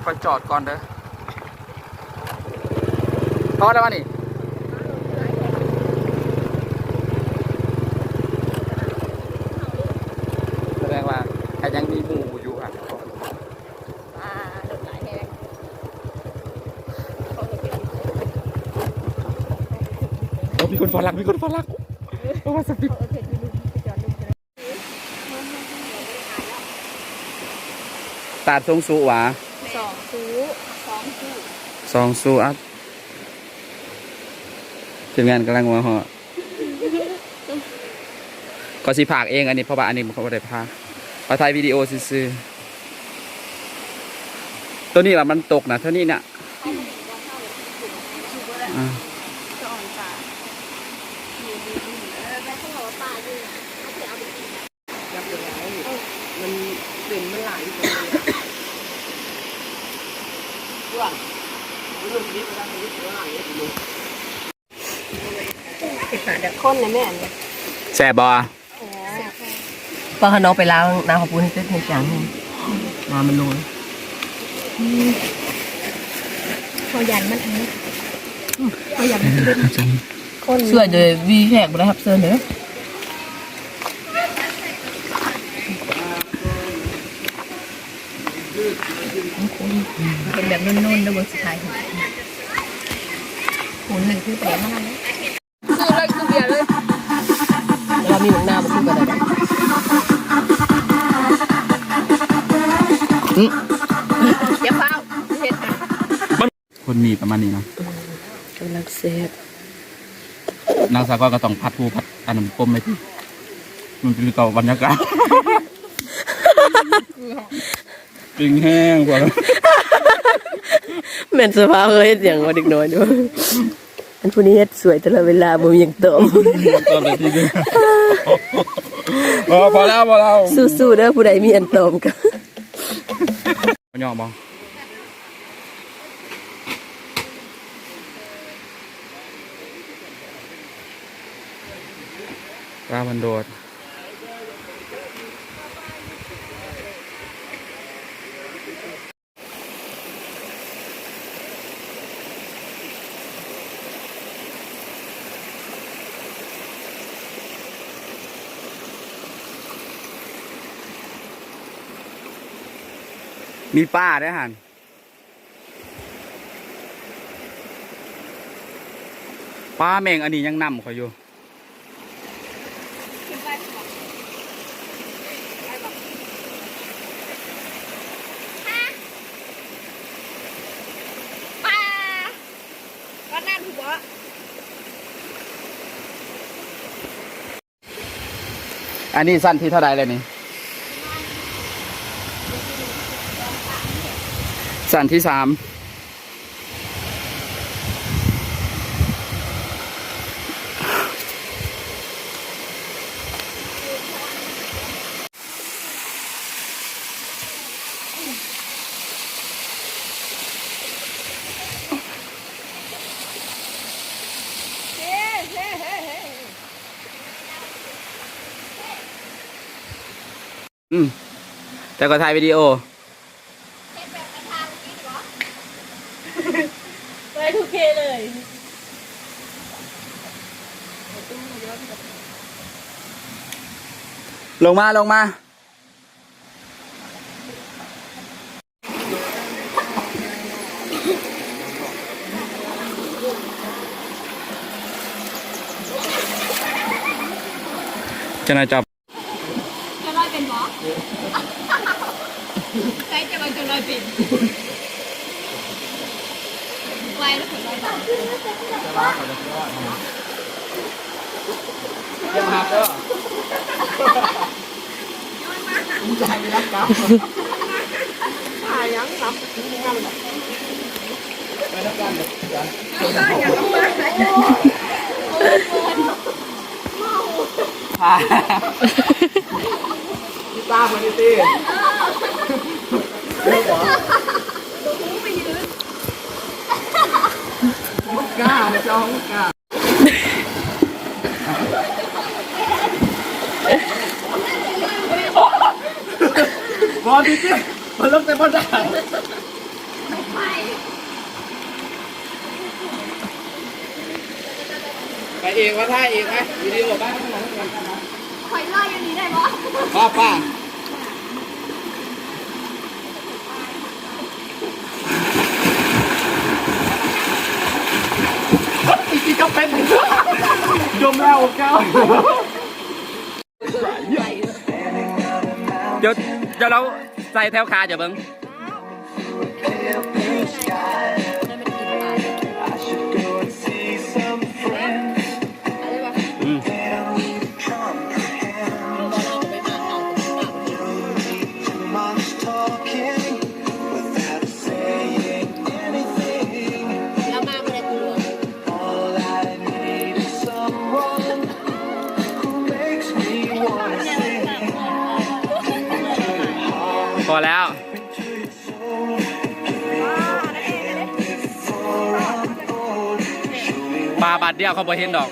ຂ້ອຍຈອດກ່ອນເດີ. ພໍແລ້ວວະນີ້? ສະແດງວ່າກໍຍັງມີໝູ່ຢູ່ຫັ້ນ. ອ່າ ລົດຫຼາຍແຮງ. ໂອ້ ມີຄົນຟ້າວຫຼັງ ມີຄົນຟ້າວຫຼັງ. ເອີ ວ່າສະຕິ ຕາດຊົງຊຸຫວາ? ສອງຊຸ ສອງຊຸ ສອງຊຸ. ອ່ະ ທີມງານກຳລັງມາຮອດ. ກໍຊິພາກເອງອັນນີ້ ເພາະວ່າອັນນີ້ຂ້ອຍບໍ່ໄດ້ພາກ ຂ້ອຍຖ່າຍວິດີໂອຊື່ໆ. ໂຕນີ້ວ່າມັນຕົກນະ ເທົ່ານີ້ນະ. ອ່າ ຈັບໄດ້ ມັນເປັນ ມັນຫຼາຍຢູ່. ຄົນນະແມ່ນ ແຊບບໍ່? ປາຫານ້ອງໄປລ້າງນ້ຳຂອງປູນໃຫ້ເປັດໃຫ້ຈັງ ນ້ຳມັນລົງ. ເຮົາຢ້ານມັນອັນນີ້ ເຮົາຢ້ານມັນເປັດ. ຊ່ວຍໂດຍວີແຂກບໍ່ໄດ້ຮັບເຊີນເດີ. ເປັນແບບນົນໆ ແລ້ວເບິ່ງຊິຂາຍໃຫ້. ໂຫ ໜຶ່ງຄືປາແດກເທົ່ານັ້ນເດ້. ຊື້ເລີຍ ຊື້ເບຍເລີຍ. ແລ້ວມີບັກນາວບໍ່ຊື້ກໍໄດ້. ອື ຢ່າຟ້າວເຮັດ. ຄົນມີປະມານນີ້ນະ. ອືມ ກຳລັງແຊບ. ນາງສາວກໍຕ້ອງພັດຫູພັດອັນນັ້ນປົມໄວ້ຕິ ມັນຊິເຂົ້າບັນຍາກາດ. ປິງແຮງ ແມ່ນສະພາບເຮົາເຮັດຫຍັງວະ ເດັກນ້ອຍນີ້. ອັນຜູ້ນີ້ເຮັດສວຍຕະຫຼອດເວລາ ບໍ່ມີຫຍັງຕອບ. ຕອບໄດ້ທີເດີ. ພໍແລ້ວ ພໍແລ້ວ. ສູ້ໆເດີ ຜູ້ໃດມີອັນຕອບກໍ ຍອມບໍ່? ປາມັນໂດດ. ມີປາເດ້ຫັ້ນ. ປາແມງອັນນີ້ຍັງນຳຂ້ອຍຢູ່. ປາ ປານັ້ນຜູ້ບໍ? ອັນນີ້ຊັ້ນທີເທົ່າໃດແລ້ວນີ້? ຊັ້ນທີສາມ. ອືມ ແຕ່ກໍຖ່າຍວິດີໂອ ເຮັດແບບກະທາງນີ້ບໍ? ໄປທຸກເຄເລີຍ. ລົງມາ ລົງມາ. ຈະນາຍຈັບ ເຈົ້ານ້ອຍເປັນບໍ? ໃສ່ເຈົ້າວ່າເຈົ້ານ້ອຍເປັນ. ໄວແລ້ວເຈົ້ານ້ອຍ. ຕຽມຮັບເດີ. ບໍ່ ຕິດ ມັນລົງແຕ່ບໍ່ໄດ້. ไปเองวะ ถ่ายเองไหม วิดีโอบ้าง ข่อยถ่ายอยู่นี่ได้บ่ ป้า ป้า อีกทีก็เป็น ดมแล้วเก้า เดี๋ยว เดี๋ยวเราใส่แถวขา เดี๋ยวเบิ่ง อืม พอแล้ว ปาบาดเดียวเขาบ่เห็นดอก